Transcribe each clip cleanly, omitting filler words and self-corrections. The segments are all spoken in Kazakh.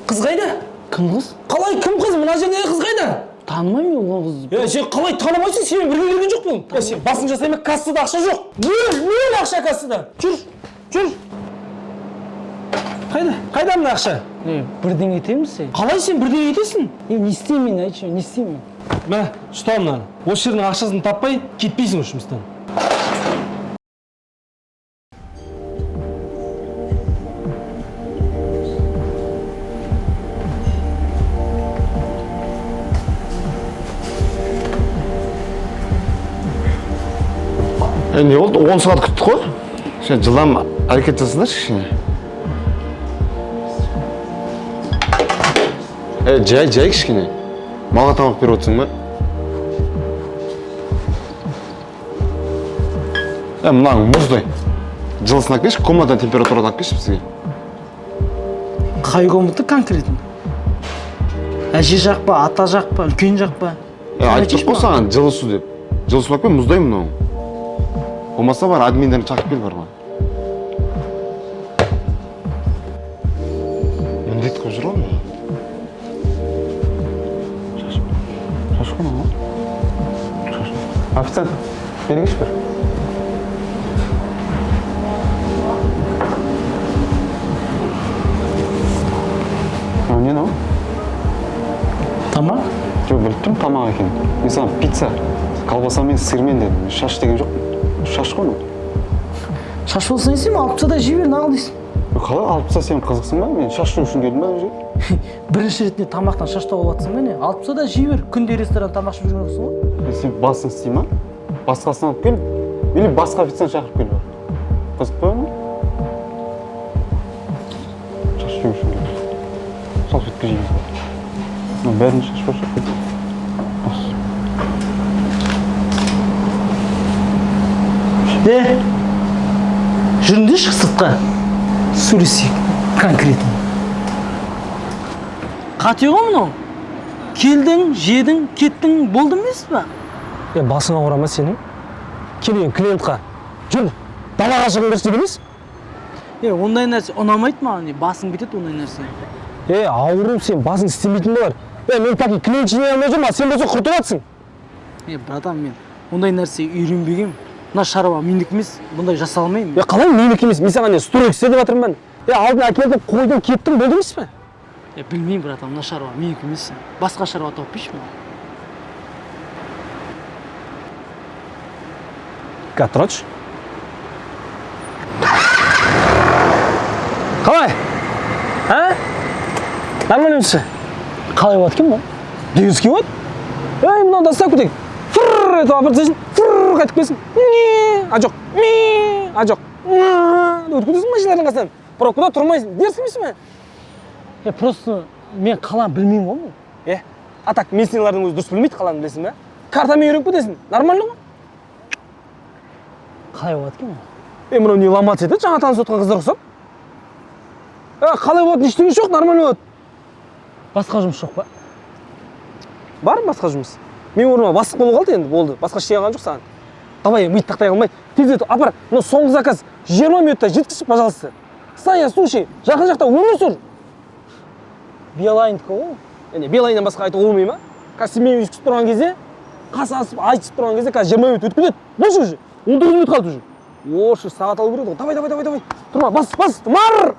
Қыз қайда? Кім қыз? Қалай кім қыз? Мына жердегі қыз қайда? Танымаймын мен ол қызды. Е, сен қалай танымайсың? Сенімен бірге келген жоқ пын. Е, сен басың жасай ма? Кассада ақша жоқ. Нөл, нөл ақша кассада. Жүр, жүр. Қайда? Қайда мына ақша? Е, бірдеңе етеміз сен. Қалай сен бірдеңе етесің? Е, не істеймін мен, айтшы, не істеймін? Мә, ұста мынаны. Осы жердің ақшасын таппай кетпейсің осы жұмыстан. Е, не болды? 10 сағат күттік қой. Сен жылдам әрекет жасаңдаршы кішкене. Е, жай, жай кішкене. Малға тамақ беріп отырсың ба? Е, мынаң мұздай. Жылысын алып келші, комнатаның температурадан алып келші бізге. Қай комната конкретно? Әже жақ па, ата жақ па, үлкен жақ па? Е, айтып тұр ғой саған жылы су деп. Жылы су алып кел, мұздай мынау. Болмаса бар, админдерін шақырып кел бар ма. Міндет қылып жүр ғой мына. Шаш қой мынау. Шаш. Официант, бері келші бір. Мынау не мынау? Тамақ? Жоқ, біліп тұрмын тамақ екенін. Мен саған пицца, колбасамен, сырмен дедім. Мен шаш деген жоқпын. Шаш қой мынау. Шаш болса не істеймін, алып таста да жей бер, неғыл дейсің? Е, қалай алып таста, сен қызықсың ба? Мен шаш жуу үшін келдім ба мына жерге? Бірінші ретінде тамақтан шаш тауып жатсың ба не? Алып таста да жей бер, күнде ресторан тамақ ішіп жүрген жоқсың ғой. Е, сен басың істей ма? Басқасын алып кел. Или басқа официант шақырып кел бар. Қызық па ма? Шаш жуу үшін келдім. Салфетка жейміз ба? Мына бәрін шаш бар шығып кетті. Бас. Е, жүріңдерші сыртқа. Сөйлесейік, конкретно. Қате ғой мынау. Келдің, жедің, кеттің, болды емес па? Е, басыңа ауыра ма сенің? Келген клиентқа. Жүр, далаға шығыңдаршы деп емес? Е, ондай нәрсе ұнамайды маған, е, басың кетеді ондай нәрсе. Е, ауру сен, басың істемейтін болар. Е, мен так клиент жинай алмай жүрмін, а сен болсаң құртып жатсың. Е, братан, мен ондай нәрсеге үйренбегенмін. Мына шаруа мендікі емес, бұндай жасай алмаймын. Е, қалай менікі емес? Мен саған не, стройка істе деп жатырмын ба? Е, алдына әкелдім, қойдым, кеттім, болды емес пе? Е, білмеймін, братан, мына шаруа менікі емес. Басқа шаруа тауып берші маған. Катроч. Қалай? А? Нормально емесі? Қалай болады екен бұл? Дегенсіз болады? Ей, мынау доставка тек. Фрррр етіп апарып тастайсың, фрррр қайтып келесің. Не, а жоқ, ми, а жоқ. М, өтіп кетесің машиналардың қасынан. Пробкада тұрмайсың. Дерсің емесің бе? Е, просто мен қаланы білмеймін ғой мен. Е, а так местныйлардың өзі дұрыс білмейді қаланы, білесің бе? Картамен үйреніп кетесің. Нормально ғой? Қалай болады екен бұл? Е, мынау не ломаться етеді, жаңа танысып отқан қыздар ұқсап. Е, қалай болады, ештеңе жоқ, нормально болады. Басқа жұмыс жоқ па? Бар басқа жұмыс? Мен орныма бастық болу қалды енді, болды. Басқа ештеңе қалған жоқ саған. Давай, миды тақтай алмай, тездетіп апар. Мынау соңғы заказ 20 минутта жеткізші, пожалуйста. Саня, слушай, жақын жақта өмір сүр. Билайндікі ғой. Яғни Билайннан басқа айтуға болмай ма? Қазір сен менімен өйстіп тұрған кезде, қас асып айтысып тұрған кезде қазір 20 минут өтіп кетеді. Болды уже. 19 минут қалды уже. Осы сағат алу керек еді ғой. Давай, давай, давай, давай. Тұрма, бас, бас, мар!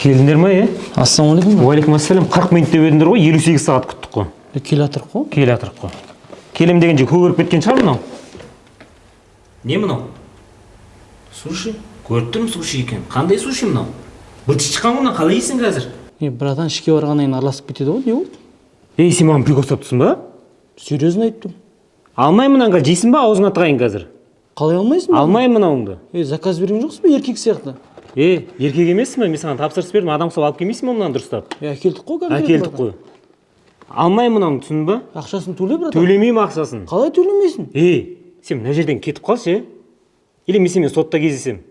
Келдіңдер ма, е? Ассалаумағалейкум. Уағалейкум ассалам. 40 минут деп едіңдер ғой, 58 сағат күттік қой. Келе жатырық қой. Келе жатырық қой. Келем дегенше көгеріп кеткен шығар мынау. Не мынау? Суши? Көріп тұрмын, суши екен. Қандай суши мынау? Быты шыққан ғой мына, қалай жейсің қазір? Е, братан, ішке барғаннан кейін араласып кетеді ғой, не болды? Ей, сен маған прикол ұстап тұрсың ба? Серьезно айттым. Алмаймын мынаны қазір, жейсің ба? Аузыңа тығайын қазір. Қалай алмайсың? Алмаймын мынауыңды. Е, заказ берген жоқсың ба еркек сияқты? Е, еркек емессің ба? Мен саған тапсырыс бердім, адам ұқсап алып келмейсің ба мынаны дұрыстап? Е, әкелдік қой конкретно. Әкелдік қой. Алмаймын мынауыңды, түсіндің ба? Ақшасын төле, братан. Төлемеймін ақшасын. Қалай төлемейсің? Ей, сен мына жерден кетіп қалшы, е? Или мен сенімен сотта кездесемін.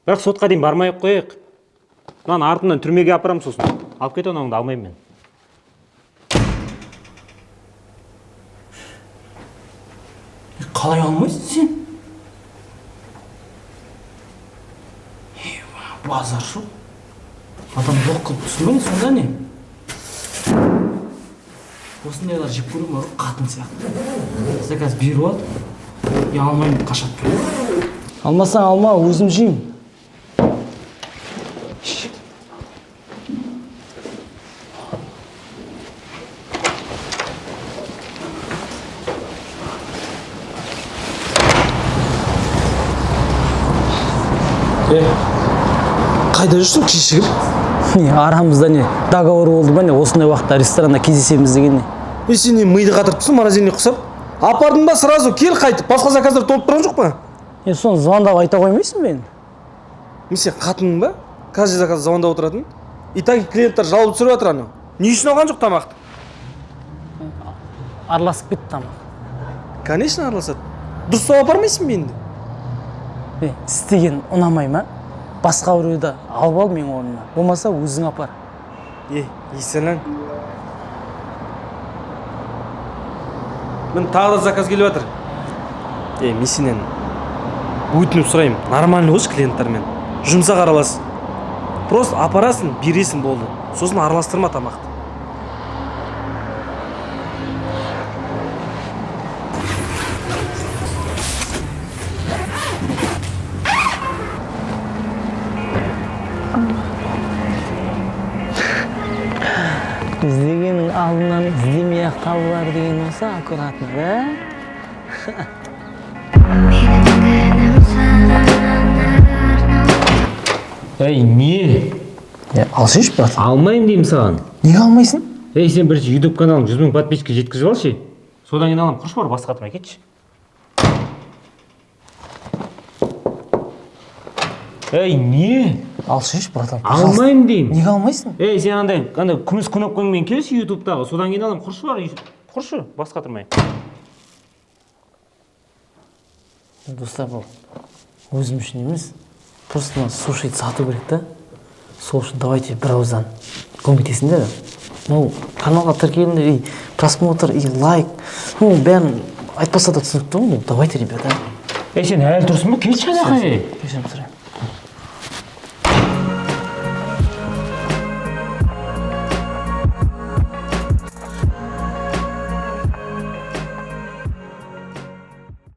Бірақ сотқа дейін бармай ақ қояйық. Мынаны артымнан түрмеге апарамын сосын. Алып кет анауыңды, алмаймын мен. Е, қалай алмайсың сен? Е, базар жоқ. Адам жоқ қылып түсінбей сонда не? Осындайлар жеп көремін бар ғой, қатын сияқты. Заказ беріп алады. Е, алмаймын деп қашады. Алмасаң алма, өзім жеймін. Е, қайда жүрсің кешігіп? Не, арамызда не, договор болды ма не, осындай уақытта ресторанда кездесеміз деген не? Е, сен не миды қатырып тұрсың, морозильник құсап? Апардың ба сразу, кел қайтып, басқа заказдар толып тұрған жоқ па? Е, соны звондап айта қоймайсың ба енді? Мен сен қатының ба? Каждый заказ звондап отыратын. И так клиенттер жалоб түсіріп жатыр анау. Не үшін алған жоқ тамақты? Араласып кетті тамақ. Конечно, араласады. Дұрыстап апармайсың ба енді? Е, істеген ұнамай ма? Басқа біреуді алып ал менің орныма. Болмаса өзің апар. Е, есенлән. Міне тағы да заказ келіп жатыр. Е, мен сенен өтініп сұраймын, нормально болшы клиенттармен. Жұмсақ аралас. Просто апарасың, бересің, болды. Сосын араластырма тамақты. Іздегеннің алдынан іздемей ақ табылар деген болса, аккуратно, да? Ей, не? Е, алсайшы, братан. Алмаймын деймін саған. Неге алмайсың? Ей, сен бірінші YouTube каналың 100 мың подписчикке жеткізіп алшы. Содан кейін аламын. Құрыш бар, басқа қатырмай кетші. Ей, не? Алсайшы, братан. Пожалуйста. Алмаймын деймін. Неге алмайсың? Ей, сен андай күміс кнопкаңмен келші ютубтағы, содан кейін аламын. Құрышы бар, құрышы, бас қатырмай. Достар, бұл өзім үшін емес, просто мына сушиді сату керек та. Сол үшін давайте бір ауыздан көмектесіңдер. Ну, каналға тіркеліңдер, и просмотр, и лайк, ну, бәрін айтпаса да түсінікті ғой. Ну, давайте, ребята. Ей, сен әлі тұрсың ба? Кетші ана жаққа, ей. Кешірім сұраймын.